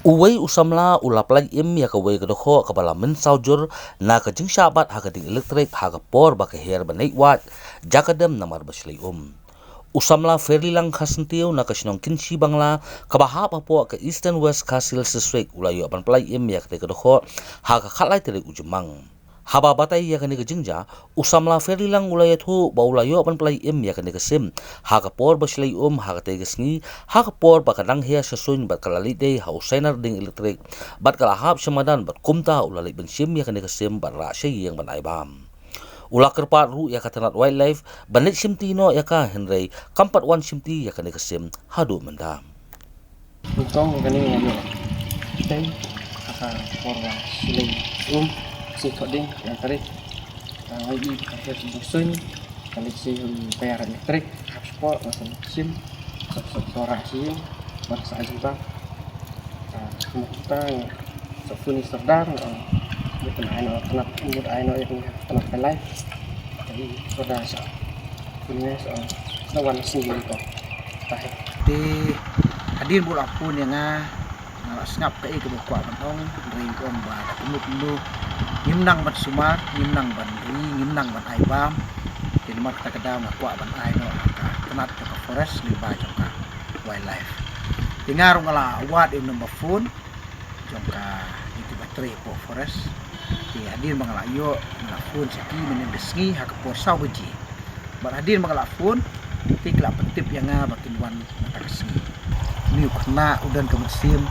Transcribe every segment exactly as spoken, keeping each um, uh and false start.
Uwei u samla u la pyllait im ïa kawei ka dkhot kaba la mynsaw jur na ka jingshahbat ha ka dieng elektrik ha ka por ba ka her ban ïaid wad jaka dem namar ba shlei um. U samla Ferlilang Khasentiew na ka shnong Kynshi Bangla kaba hap hapoh ka Eastern West Khasi Hills District u la ïoh ban pyllait im ïa katei ka dkhot ha ka khatlai tarik u Jymmang. Haba batai ïa kane ka jingjia, u samla Ferlilang u la ïathuh ba u la ïoh ban pyllait im ïa kane ka sim ha ka por ba shlei um ha katei ka sngi, ha ka por ba ka dang heh sha suiñ bad ka la leit dei ha u sainar dieng elektrik bad ka la hap sha madan bad kumta u la leit ban shim ïa kane ka sim bad rah sha ïing ban ai bam. U la kyrpad ruh ïa ka tnat Wildlife ban leit shimti noh ïa ka, hynrei kam pat wan shimti ïa kane ka sim haduh mynta. Nyngkong kane nga ïoh teng ha ka por ba shlei um, sngewthuh ding, ïa tarik. Nga ïohi ka her bun suiñ ka leit sha u wire elektrik, hap shapoh, nga sa shim, sa sa sa rah sha ïing, bad sa ai jingbam. Kumta sa phone ïa u Sordar, mut ai noh tnat, mut ai noh ïa tnat Wildlife. Te u Sordar sa phone ïa u, sa wan sngewthuh ko. Te hadien ba u la phone ïa nga, nga la sngap kaei kaba u kwah ban ong, hynrei u ong ba da kumno kumno ngim nang ban sumar, ngim nang ban ri, ngim nang ban ai bam. Te namar kata ka daw nga kwah ban ai noh ha ka tnat jong ka forest lyngba jong ka Wildlife. Te nga ruh nga la wad ïa u number phone jong ka, ïa kiba trei hapoh forest. Te hadien ba nga la ïoh, nga la phone sha ki mynhynnin ka sngi ha ka por saw baje. Bad hadien ba nga la phone, te ki la pyntip ïa nga ba kin wan mynta ka sngi. Une u khynnah u don ka mynsiem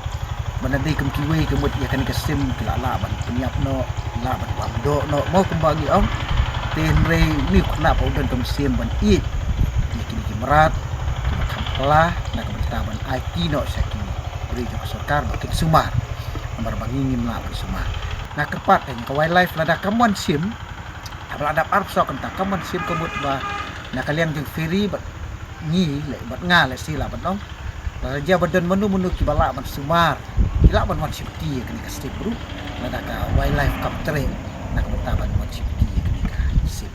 ba na dei kum kiwei ka mut ïa kane ka sim ki la lah ban pynïap noh, lah ban bam doh noh, mo, kumba ngi ong. Te hynrei une u khynnah pat u don ka mynsiem ban ïeit ïa kine ki mrad kiba kham pla, na ka bynta ban aiti noh sha ki briew jong ka sorkar ba kin sumar, namar ba ngi ngim lah ban sumar. Nga kyrpad ïa ka Wildlife, lada kam wan shim, haba la dap arphew saw kynta, kam wan shim ka mut ba na ka liang jong Ferry bad ngi leh, bad nga leh, shisha lah ban ong, lada jia ba don mano mano kiba lah ban sumar, ki lah ban wan shimti ïa kane ka sim ruh, lada ka Wildlife kam trei na ka bynta ban wan shimti ïa kane ka sim.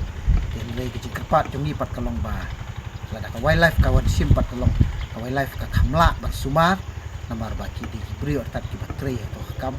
Te hynrei ka jingkyrpad jong ngi pat ka long ba lada ka Wildlife ka wan shim pat ka long, ka Wildlife ka kham lah ban sumar, namar ba ki dei ki briew artat kiba trei ha ka kam,